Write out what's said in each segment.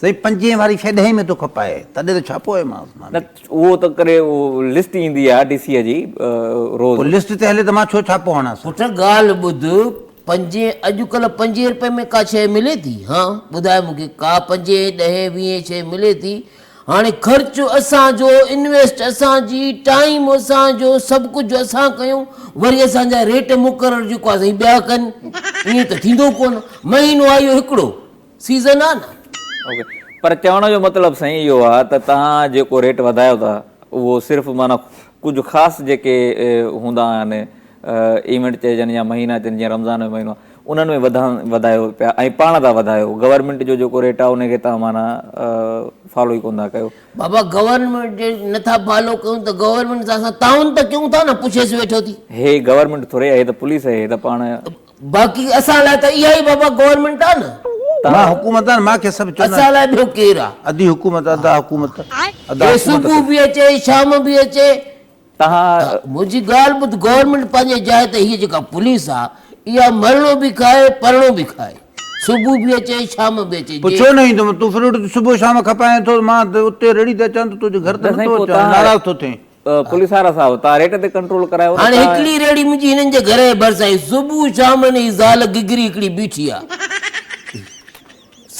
سائين پنجين واري شيء ڏهين ۾ ٿو کپائي تڏهن ته ڇاپو آيومانس مان نه اهو ته ڪري لسٽ ايندي آ ڊي سي جي روز. پوء لسٽ تي هلي ته مان ڇو ڇاپو هڻانس. پٽ ڳالهه ٻڌ پنجين اڄڪلهه پنجين رپئي ۾ ڪا شيء ملي ٿي هان ٻڌاء مون کي ڪا پنجين ڏهين ويهين شيء ملي ٿي هاڻي خرچ اسان جو انويسٽ اسان جي ٽائيم اسان جو سڀ ڪجهه اسان ڪيون وري اسان جا ريٽ مقرر جيڪو آ سائين ٻيا ڪن ائين ته ٿيندو ڪونه مهينو آ اهو هڪڙو سيزن آ نه. اوڪي پر چوڻ جو مطلب سائين اهو آ ته توهان جيڪو ريٽ وڌايو ٿا اهو صرف معنيٰ ڪجهه خاص جيڪي هوندا آهن ايونٽ چئجن يا مهينا چئجن جيئن رمضان جو مهينو آ انهن ۾ وڌان وڌايو پيا ۽ پاڻ ٿا وڌايو گورنمينٽ جو جيڪو ريٽ آ ان کي توهان معنيٰ فالو ئي ڪونه ٿا ڪيو. بابا گورنمينٽ جي نٿا فالو ڪيون ته گورنمينٽ سان اسان تعاون ته ڪيون ٿا نه پڇيس ويٺو ٿي. هي گورنمينٽ ٿوري آ هي ته پوليس آهي هي ته پاڻ. باقي اسان لاء ته اها ئي بابا گورنمينٽ آ نه. مان حڪومت آ نه مان کي سڀ چوندا اسان لاء ٻيو ڪير آ. ادي حڪومت ادا حڪومت ادا هي حڪومت صبح به اچي شام به اچي. تهان. منهنجي ڳالهه ٻڌ گورنمينٽ پنهنجي جاء تي هيء جيڪا پوليس آ اها مرڻو به کائي پرڻو به کائي صبح به اچي شام به اچي پوء جي. ڇو نه ايندم تون فروٽ صبح شام کپائين ٿو مان اتي ريڙهي تي اچان ته تنهنجي گهر ته نه سائين نٿو پوء اچان تهان ناراض ٿو ٿين. پوليس وارا صاحب تهان ريٽ تي ڪنٽرول ڪرايو نه هاڻي تهان. هڪڙي ريڙهي منهنجي هنن جي گهر جي ڀرسان آهي صبح شام هن جي زال گگري هڪڙي بيٺي آ.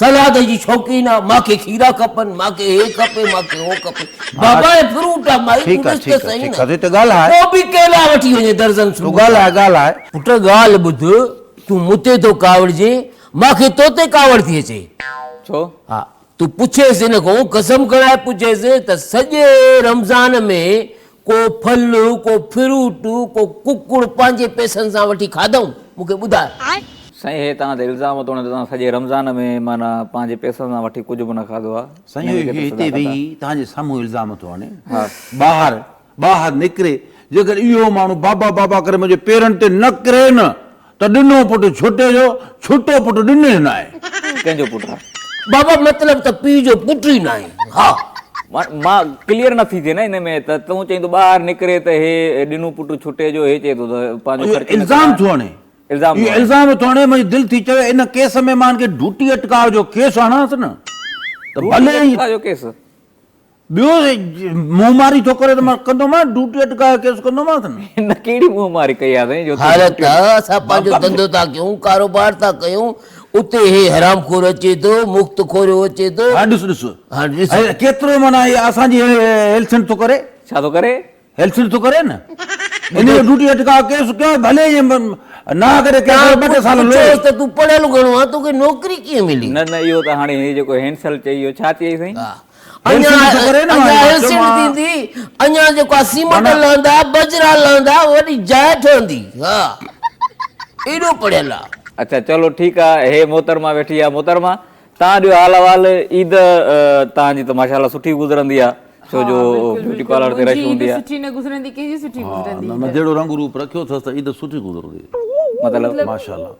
سلاد جي شوقين آ ماکي کيرا کپن ماکي هي کپي ماکي هو کپي بابا هي فروٽ آ مائي تون ڏس ته سهي نه پوء به ڪيلا وٺي وڃي درزن تون ڳالهاء ڳالهاء. پٽ ڳالهه ٻڌ تون مون تي ٿو ڪاوڙجين ماکي تو تي ڪاوڙ ٿي اچي. ڇو؟ ها تون پڇيس هن کان قسم کڻائي پڇيس ته سڄي رمضان ۾ ڪو ڦل، ڪو فروٽ، ڪو ڪڪڙ پنهنجي پئسن سان وٺي کاڌائون؟ مون کي ٻڌاء. سائين هي توهان تي الزام ٿو هڻي ته توهان سڄي رمضان ۾ معنيٰ پنهنجي پئسن سان وٺي ڪجهه به نه کاڌو آهي. سائين هي هتي ويهي توهان جي سامهون الزام ٿو هڻي. ٻاهر ٻاهر نڪري جيڪر اهو ماڻهو بابا بابا ڪري منهنجي پيرن تي نه ڪري نه ته ڏنو پٽ ڇٽي جو، ڇٽو پٽ ڏنو ئي ناهي. ڪنهن جو پٽ آ؟ بابا مطلب ته پيء جو پٽ ئي ناهي. ها. مان ڪليئر نه ٿي ٿئي نه ان ۾ ته تون چئين ٿو ٻاهر نڪري ته هي ڏنو پٽ ڇٽي جو هي چئي ٿو ته پنهنجو خرچ نه الزام ٿو هڻي. الزام ٿو اهو هڻي. الزام ٿو هڻي منهنجي دل ٿي چوي ان ڪيس ۾ مان هن کي ڊوٽي اٽڪاء جو ڪيس هڻانس نه ته ڀلي ڊوٽي اٽڪاء جو ڪيس؟ ٻيو منهن ماري ٿو ڪري ته مان ڪندومانس ڊيوٽي اٽڪائي ڪيس ڪندومانس نه. هن ڪهڙي منهن ماري ڪئي آهي سائين جو تون حالت ڊيوٽي آ اسان پنهنجو ڌنڌو ٿا ڪيون ڪاروبار ٿا ڪيون اتي هي حرام خور اچي ٿو مفت خوريو اچي ٿو. ها ڏس ڏس ها ڏس. ڪيترو معنيٰ هي اسان جي هيلسنٽ ٿو ڪري. ڇا ٿو ڪري؟ هيلسنٽ ٿو ڪري نه ان جو ڊيوٽي اٽڪاء ڪيس ڪيو ڀلي ائين نه ڪري ڪيس ٻه ٽي سال لوئي. پڇوس ته تون پڙهيل گهڻو آهين توکي نوڪري ڪيئن ملي؟ نه نه اهو ته هاڻي هي جيڪو هينسل چئي اهو ڇا چيائين سائين؟ اڃا هيلسنٽ ٿيندي اڃا جيڪو آ سيمنٽ لهندا بجرا لهندا وڏي جاء ٺهندي ها ايڏو پڙهيل آ. اڇا چلو ٺيڪ آ هي محترمه ويٺي آ محترمه تان ڏيو حال احوال عيد تان جي ته ماشاءالله سٺي گذرندي آ ڇو جو بيوٽي پارلر تي رش هوندي آ. منهنجي عيد سٺي نه گذرندي ڪنهن جي سٺي گذرندي نه نه جهڙو رنگ روپ رکيو اٿس ته عيد سٺي گذرندي مطلب ماشاءالله.